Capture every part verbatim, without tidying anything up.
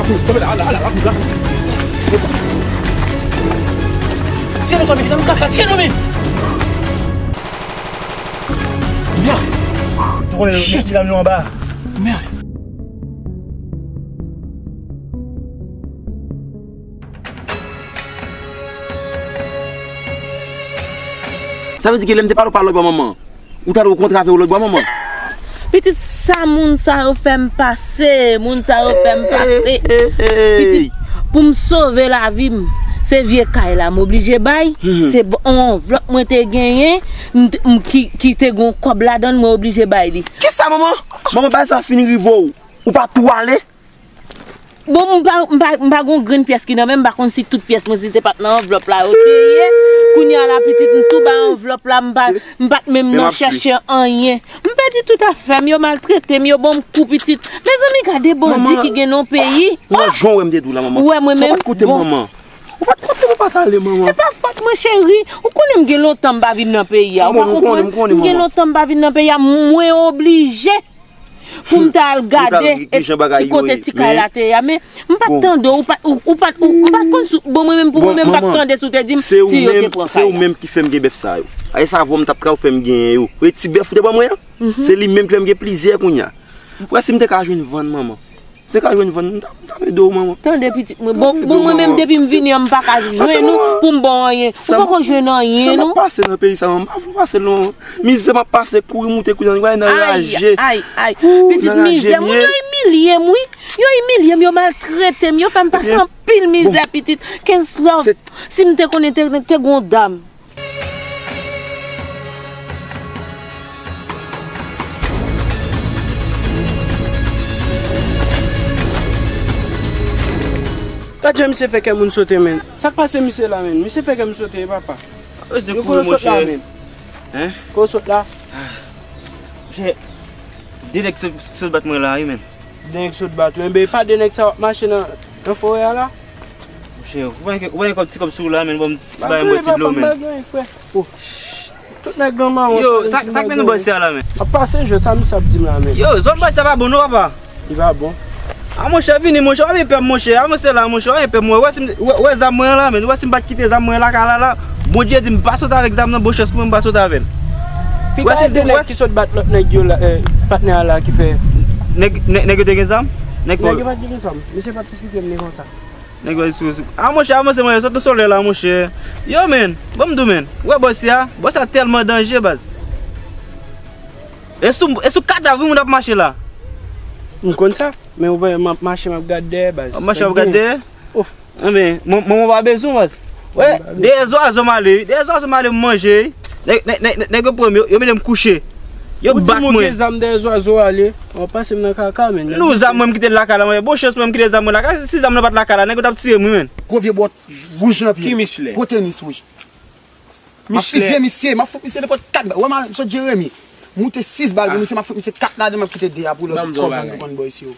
Tire nou fanmi, nan kaka, tire nou men. Mèd. Shit. Mèd. Sa vle di ke lè m te pale w pa lòt bò manman, ou ta dwe kontre avè w lòt bò manman. Pitit, sa moun sa yo fè m pase, moun sa yo fè m pase. Pitit, pou m sove lavi m, se vye kay la m oblije bay, se yon anvlòp mwen te genyen, m t- m- ki, ki te gen yon kòb ladan l, mwen oblije bay li. Kisa, manman? Manman, bagay sa fin rive w, ou pa tou ale? Bon, m pa, m pa, m pa gon grenn pyès ki nan men m, m pa konn si tout pyès mwen, si se pa t nan anvlòp la yo te ye. Kounye a la, pitit, m tou ba anvlòp la, m pa, m pa t menm nan chèche anyen. M pèdi tout afè m, yo maltrete m, yo ban m kou, pitit. Mezanmi, gade bandi ki gen nan peyi. Manman, jan w wè m te di w la, manman. Ou wè mwen menm? Ou pa t koute m, manman. Ou pa t koute m, ou pa t ale, manman. E pa fòt mwen, cheri. Ou konnen m gen lontan m pa vin nan peyi a. Ou pa konprann? M gen lontan m pa vin nan peyi a. Mwen oblije pou m ta al gade ti kote ti kay la te ye a, men m pa t tande w, ou pa t, ou, ou pa t, ou, ou pa t konn sou, bon, mwen menm pou mwen menm, m pa t tande si w te di m si yo te pran kay la. Se ou menm ki fè m gen bèf sa yo. Ay, sa vwa m t ap ka ou fè m genyen yo. Ou wè ti bèf ou te ban mwen an? Se li menm ki fè m gen plizyè kounye a. Ou wè si m te ka jwenn vann, manman. Se ka jwenn vann, m t ap, m t ap ede w, manman. Tande, pitit mwen. Bon, bon, mwen menm, depi m vini an, m pa ka jwenn ou pou m ba w anyen. Ou poko jwenn anyen, non. Sa m ap pase nan peyi sa, manman, m pa vle pase l, non. Mizè m ap pase, kouri moute, kouri desann, nan raje. Ay, ay, ay. Pitit, mizè, moun yo imilye m, wi. Yo imilye m, yo maltrete m, yo fè m pase anpil mizè, pitit. Kenslove, si m te konnen te, te gen yon dam. Gad jan misye fè kè moun sote, men. Sa k pase misye la, men? Misye fè kè m sote, papa. Yo konnen sot la, men. Hein? Kote w sot la? Monchè, de nèg sot, sot bat mwen la, wi, men. De nèg sot bat ou, enben, e pa de nèg sa w ap mache nan, nan forè a la? Monchè, ou pa gen, ou pa gen kòb, ti kòb sou ou la, men, bon, m bay yon bon ti dlo, men. Tout nèg nan mawon. Yo, sa, sa k mennen bòs sa la, men? Ap pase jwe, sa misye ap di m la, men. Yo, zòn bòs sa pa bon, non, papa. Li pa bon. A, monchè, vini, monchè, w ap pè m, monchè. Avanse la, monchè, w ap pè m, wè, wè, si m, wè, wè zam mwen an la, men. Wè, si m pa t kite zam mwen an lakay la, la, Bondye di m pa sot avèk zam nan, bon chans pou mwen m pa sot avè l. Wè, si de nèg ki sot bat lòt nèg yo la, eh, patnè a la ki fè. Nèg, nèg, nèg yo te gen zam? Nèg yo pa t gen zam. Misye pa t esplike m li konsa. Nèg yo sou, sou. A, monchè, avanse, mwen, sot nan solèy la, monchè. Yo, men, ban m di w, men. Wè, bòs sa, bòs sa tèlman danje, baz. E sou, e sou kadav, wi, moun ap mache la. M konn sa, men ou wè, m ap mache, m ap gade dèyè, baz. M ap mache, m ap gade dèyè? Oh. Enben, mwen, mwen, mwen pa bezwen, baz. Wè, dèyè zwazo m ale, wi. Dèyè zwazo m ale, m manje, wi. Nèg, nèg, nèg, nèg yo pran m, yo, yo mete m kouche. Yo bat mwen. Ou di m ou gen zam dèyè zwazo ale. Ou pase m nan kaka, men. Nou, zam mwen m kite l lakay la, mwen. Bon chans mwen m kite zam mwen lakay. Si zam nan pa t lakay la, nèg yo t ap tiye m, wi, men. Gwo vye bòt wouj nan pye. Ki miche? Gwo tenis wouj. M ap fizye misye, m ap fout misye nenpòt kat bal. Wè, m sot Jeremi. Moute sis bal pou misye, m ap fout misye kat ladan, m ap kite de a pou lòt kòb la nou konn bò isi yo.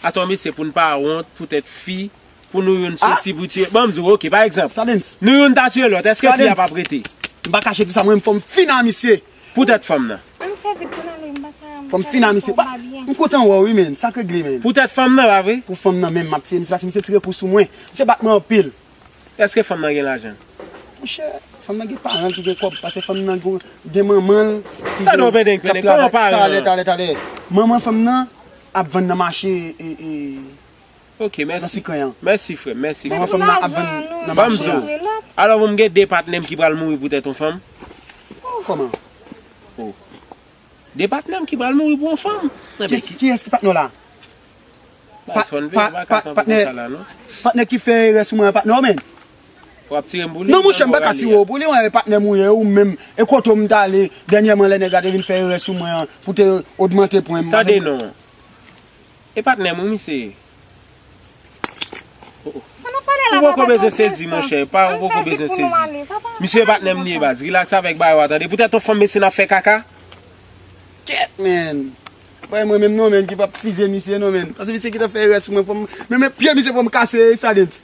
Atò, mesye, pou n pa wont, poutèt fi, pou nou youn soti pou tiye. Ban m di w, oke, pa egzanp, nou youn ta tiye lòt, èske fi a p ap rete? M pa kache di sa, mwen, fò m fin a misye. Poutèt fanm nan. Ann fè vit pou n ale, m pa ka, m pa ka. Fò m fin a misye. M kontan wè w, wi, men. Sa k regle, men. Poutèt fanm nan, pa vre? Pou fanm nan, men, m ap tiye misye, paske misye tire kou sou mwen. Misye bat mwen anpil. Èske fanm nan gen lajan? Monchè, fanm nan gen paran l ki gen kòb, paske fanm nan gen, gen manman l ki gen, k ap travay. Talè, talè, talè. Manman fanm nan ap vann nan mache, e, e, nan Sikren an. Mèsi, frè m, mèsi, frè m. Manman fanm nan ap vann nan mache a. Alò, bon, m gen de patnè m ki pral mouri poutèt yon fanm. Kòman? De patnè m ki pral mouri pou yon fanm. Kiyès, kiyès ki patnè w la? Baz, fò n veye, ou pa ka kanpe konsa la, non. Patnè ki fè erè sou mwen an, patnè w, men. W ap tire m pou li? Non, monchè, m pa ka tire w pou li, wi, e patnè m ou ye, ou menm. E kote w m t ale, dènyèman, lè nèg la te vin fè erè sou mwen an, pou te ogmante pwen m. Tande non. E patnè m, wi, misye ye. Ou poko bezwen sezi, monchè. Pa, ou poko bezwen sezi. Misye e patnè m li ye, baz. Rilaks avèk bagay ou a, tande. Poutèt yon fanm, mesye, n ap fè kaka. Kèt, men. Pa mwen menm non, men, ki p ap fizye misye non, men. Paske misye gentan fè erè sou mwen, fò m, men, men pye misye fò m kase, e sa dent.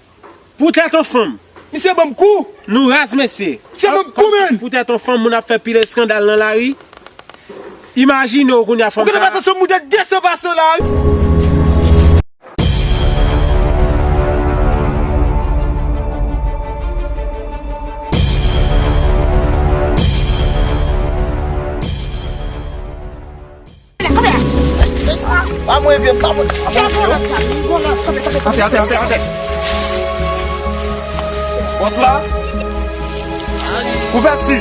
Poutèt yon fanm. Misye ban m kou. Nou raz, mesye. Misye ban m kou, men. Poutèt yon fanm, moun ap fè pil eskandal nan lari. Imajine w kounye a fanm sa. Ou gentan pa atansyon, moute desan pasan la, wi. Mwen vye m pa mwen. Atè, atè, atè, atè. Bòs la. Ouvèti.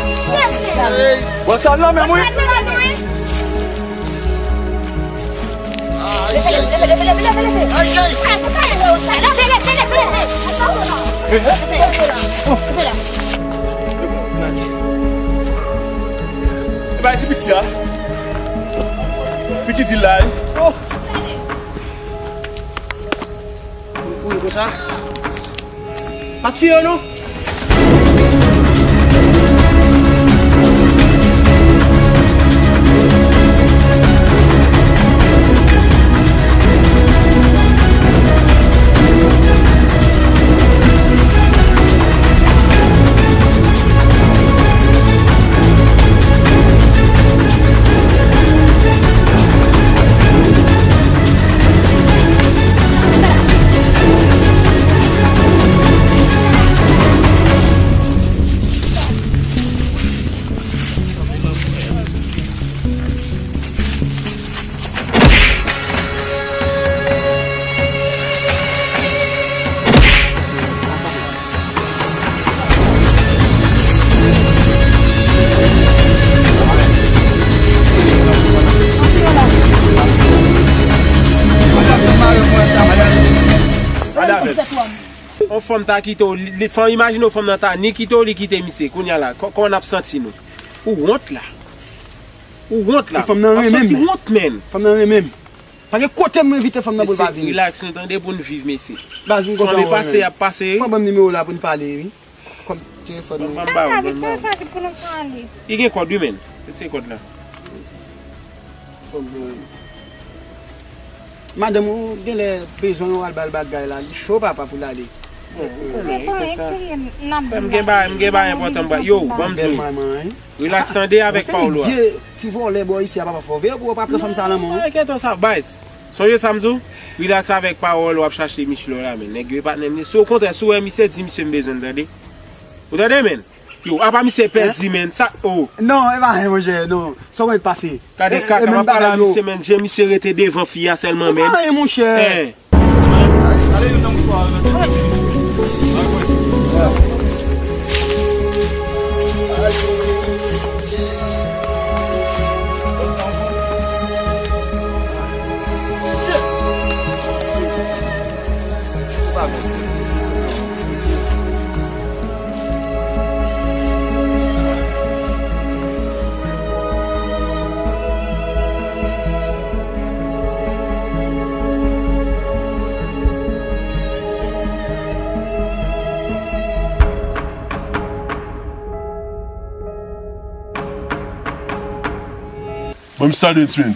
Bòs la nan men m wi. E bay ti piti a. Piti di la wi. Ou ye konsa? Pa tiye yo non. On fanm ta kite w, li, fanm, imajine w fanm nan ta ni kite w, li kite misye. Kounye a la, kò-, kòman n ap santi nou? Ou wont la. Ou wont la. Fanm nan renmen m. Wont, men. Fanm nan renmen m. Pa gen kote m envite fanm nan pou l pa vini. Relax nou tande pou n viv, mesye. Baz, m kontan wè w, men. Fanm e pase, y ap pase. Fò ban m nimewo w la pou n pale, wi. Kòb telefòn ou. Ban m ba ou, ban m ba ou. Li gen kòd, wi, men. Se kòd la. Fòk gen. Madanm ou genlè bezwen w al ba l bagay la. Li cho, papa, pou l ale. Bon, ou konnen, e konsa. M gen bagay, m gen bagay enpòtan m ba. Yo, ban m di w. Relax tande avèk pawòl ou a. Vye ti vòlè bò isi a, papa, fò veye pou w pa pran fanm sa nan men w. Enkyèt sa, baz. Sonje sa m di w, relax avèk pawòl w ap chache Michlo la, men nèg yo e patnè m li. Si okontrè, si w wè misye, di misye m bezwen l, tande. Ou tande, men? Yo, apa misye pèdi, men, sa, oh. Non, e pa anyen, monchè, non. Sa w konn pase? Gade kaka, m ap pale a misye, men, je misye rete devan fi a sèlman, men. E pa anyen, monchè. Eh. Ban m start it, man.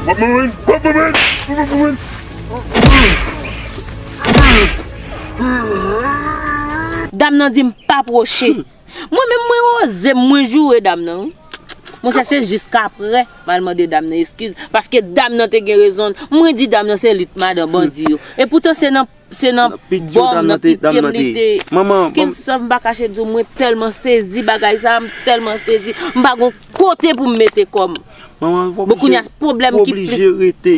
Ban m, man. Ban m, man. Ban m, man. Dam nan di m pa pwoche. Mwen menm mwen oze, mwen joure dam nan, wi. Monchè, se jiskapre m al mande dam nan eskiz, paske dam nan te gen rezon l. Mwen di dam nan se li t madan bandi yo. Epoutan se nan, se nan bò m, nan piti m li te. Kenn sòf, m pa kache di w, mwen tèlman sezi bagay sa, m tèlman sezi. M pa gon kote pou m mete kò m. Bon, kounye a, pwoblèm ki plis. Rete.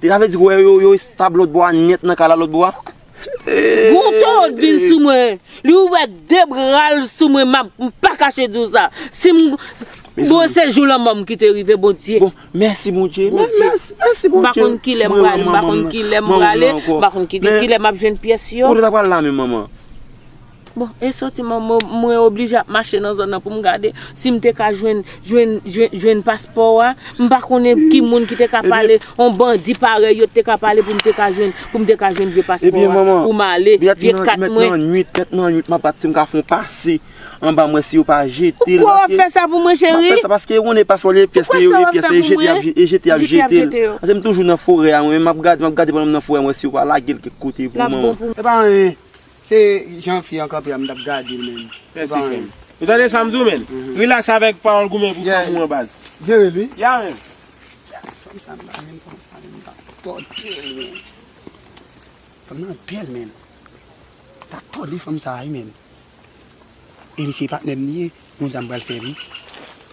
Sa vle di, wè, yo, yo estab lòt bò a nèt nan kay la lòt bò a. Gon towo t vin sou mwen. Li ouvè de bra l sou mwen, m ap, m pa kache di w sa. Si m, bon, se jou lanmò m ki te rive, Bondye. Bon, mèsi, Bondye. Mèsi, mèsi, Bondye. M pa konn kilè m prale, m pa konn kilè m prale, m pa konn ki, ki, kilè m ap jwenn pyès yo. Kote w ta pral la menm, manman? Bon, e sòti, manman, mwen oblije ap mache nan zòn nan pou m gade si m te ka jwenn, jwenn, jwenn, jwenn paspò a. M pa konnen ki moun ki te ka pale, yon bandi parèy yo te ka pale pou m te ka jwenn, pou m te ka jwenn vye paspò a, pou m ale, vye kat mwen. Mèt nan nwit, mèt nan nwit, m ap bat si m ka fè yon pase anba mwen si yo pa jete l. Poukwa w ap fè sa pou mwen, cheri? M ap fè sa paske ou konnen paspò li e pyès li, e pyès li, e jete y ap jete l. Paske m toujou nan forè a, mwen, m ap gade, m ap gade pandan m nan forè a, mwen, si yo pa lage l kèk kote pou mwen. E pa anyen. Se jan fi an kanpe a, m t ap gade l menm. Mèsi, frè m. Ou tande sa m di w, menn? Relax avèk pawòl goumen pou fanm ou an, baz. Jere l, wi. Ya, menn. Sa m pa menm konsa, menm m ta tòde l, menm. Fanm nan bèl, menm. M ta tòde fanm sa a, wi, menm. E misye patnè m li ye, moun sa m pral fè, wi.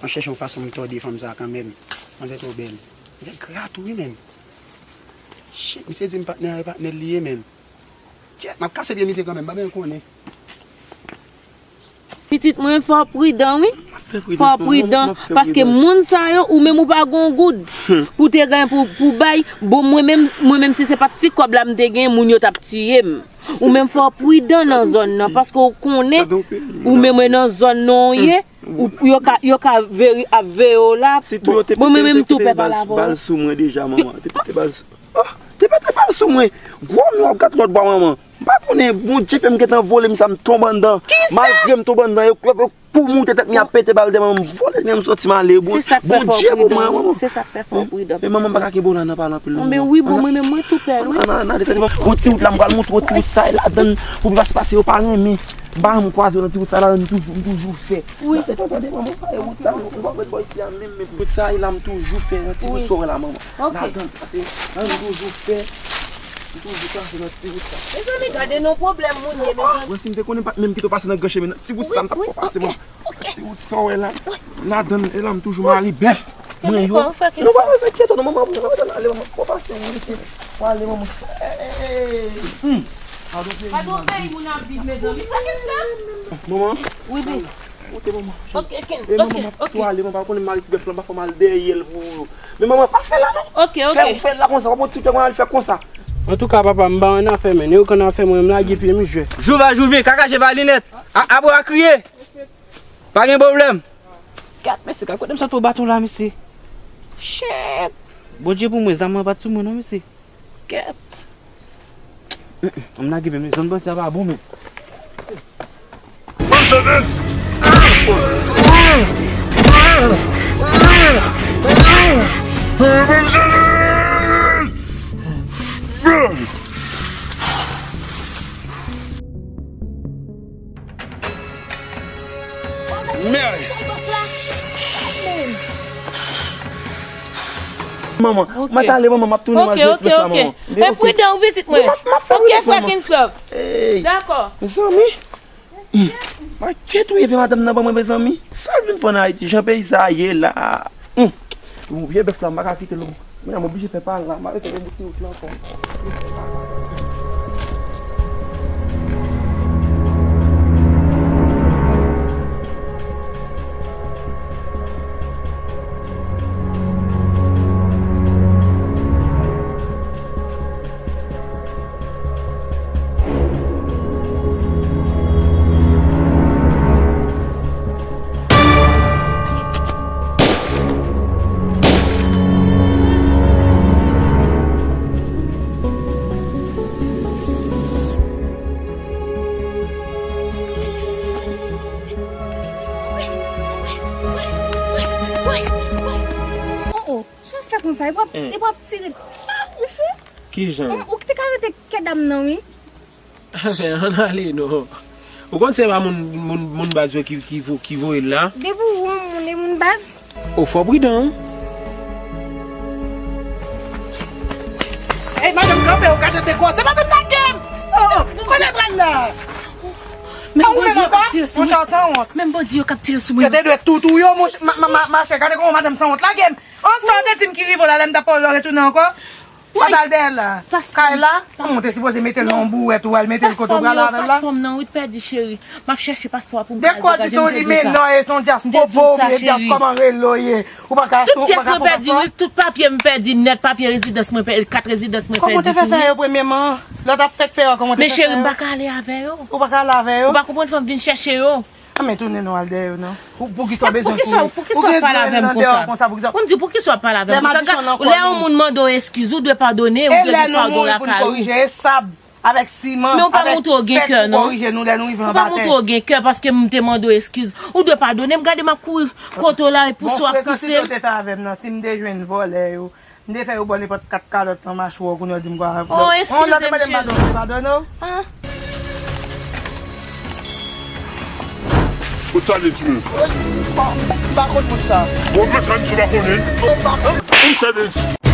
Mwen chèche yon fason m tòde fanm sa a kanmenm. Manzè twò bèl. Manzè gra tou, wi, menm. Shit, misye di m patnè a, e patnè l li ye, menm. Kyèt, m ap kase pye misye kanmenm, m pa bezwen konnen. Pitit mwen, fò w pridan, wi. Fò w pridan, paske moun sa yo, ou menm ou pa gon goud pou te gen pou, pou bay. Bon, mwen menm, mwen menm, si se pa t ti kòb la m te gen, moun yo t ap tiye m. Ou menm fò w pridan nan zòn nan, paske w konnen, ou menm nan zòn nan w ye, ou, yo ka, yo ka veri, ap veye w la. Bon, mwen menm tou pè pale avè w. Bal sou mwen deja, manman. Te pete bal sou, oh, te pete bal sou mwen. Gwo mi w ap gad lòt bwa, manman. M pa konnen, Bondye fè m gentan vole, m sa m tonbe anndan. Kisa? Malgre m tonbe anndan, yo, yo, yo pou moute tèt m, y ap pete bal dèyè mwen, m vole, men m soti m ale. Bon, Bondye pou mwen, manman. Se sa k fè fò w pridan. Men manman, m pa ka kenbe w la nan pale anpil non. Anben wi, bon, mwen menm mwen tou pè l, wi. Nan, nan, nan, tande, tande, bon, ti wout la, m pral montre w ti wout sa, e ladann, pou pi pase, pase yo pa renmen. Ba m kwaze w nan ti wout sa, ladann, m toujou, m toujou fè. Wi. Tande, tande, manman, e wout sa, ou pa wè bò isi a menm, men wout sa, e la m toujou fè, nan ti wout sa w wè la, manman. Ok. Ladann, pase, ladann, m toujou fè. M toujou pase nan ti wout sa. Mezanmi, gade non pwoblèm moun ye, mezanmi. Mwen, si m te konnen m pa t menm kite w pase nan gran chemen nan. Ti wout sa m t ap fè w pase, manman. Ti wout sa w wè la. Ladann, e la m toujou mare bèf. Mwen yo. Nou pa bezwen enkyete w non, manman, pou nou ale, manman. Fò pase, mwen, pou ale, manman. Padon peyi moun ap viv, mezanmi. Sa ki sa? Manman. Wi, wi. Monte, manman. Ok, Kenz, ok, ok. Tou ale, manman, pa konnen mari ti bèf lan, pa fè mal dèyè l pou ou. Men manman, pa fè la non. Ok, ok. Fè, fè la konsa, pa pran ti tè konsa, al fè konsa. Antouka, papa, m pa ann afè, men. Yo konn afè mwen, m lage pye m jwe. Jou va, jou vin, kaka je va linèt. A, abwa kriye. Pa gen pwoblèm. Kat, mesye, kat kote m sot pran baton la, mesye. Shit. Bondye pou mwen, zam mwen pa t sou mwen non, mesye. Kèt. M lage men, zòn bandi a pa bon, men. Mèy! Manman, m ap ale, manman, m ap tounen, m al jwe ti bèf la, manman. Men pridan wi pitit mwen. Ok, frè Kenslove. Dakò. Mezanmi. Maket wi, evè madanm nan ban mwen, mezanmi. Sa l vin fè ann Ayiti, jan peyi sa a ye la. Ou vye bèf la, m pa ka kite l. Mwen, m oblije fè pa la, m ap rete nan bout ti wout la ankò. Oh, oh, sa w ap fè konsa? E w ap, e w ap tire. Ah, ou fou? Kijan? Ou te ka rete kè dam nan, wi. Anfen, ann ale non. Ou konn se pa moun, moun, moun baz yo ki, ki vo-, ki voye l la. Depi w wè yon moun, e moun baz. O, fò w pridan wi. Ey, madanm, kanpe, ou ka tande kò. Se madanm lage m! Oh, oh, kote l pral la? Menm bandi yo k ap tire sou mwen. Monchè, w sanwont. Menm bandi yo k ap tire sou mwen. Yo te dwe toutou yo, monchè, ma, ma, ma, machè, gade kòman madanm sanwont. Lage m! An sa w te di m ki rive w la, lè m t ap pale w, retounen ankò? Ou pa t al dèyè l la? Kay la? Ou te sipoze mete l nan yon bouwèt ou al mete l kote w prale avè l la? Paspò m nan, wi, t pèdi, cheri. M ap chèche paspò a pou m ka al degaje m pèdi sa. De kwa di se yon limena, e se yon dyas popo, oubyen dyas kòman rele w ye? Ou pa ka, ou pa ka fè paspò? Tout pyès mwen pèdi, wi, tout papye m pèdi nèt, papye rezidans mwen pèdi, kat rezidans mwen pèdi tou, wi. Kòman w te fè fè yo premyèman? Lè w t ap fèk fè yo, kòman w te fè fè yo? Men cheri, m pa ka ale avè yo. Ou pa ka ale avè yo? Ou pa konprann, fò m vin chèche yo. A men tounen non, al dèyè yo non. Pou, poukisa w bezwen kouri? Poukisa w pale avè m konsa? Mwen m di w poukisa w pale avè m konsa? Lè yon moun mande w eskiz, ou dwe padone, ou dwe di padon lakay ou. E lè nou mouri pou n korije, e sab avèk siman, avèk fèk pou korije nou lè nou rive anba tè. Ou pa montre w gen kè paske m te mande w eskiz. Ou dwe padone m, gade m ap kouri kote w la, e pouse w ap pouse m. Bon, frekans ou te fè avè m nan, si m te jwenn vòlè yo, m te fè yo ba w nenpòt kat kalòt nan machwè w, kounye a w di m kwa. Oh, eskize m, cheri. Ou te mande m padon, m te padone w? Kot challenge mwen? M pa, m pa konn moun sa. Bon, mwen challenge ou pa konnen. M pa konn. Bon, challenge.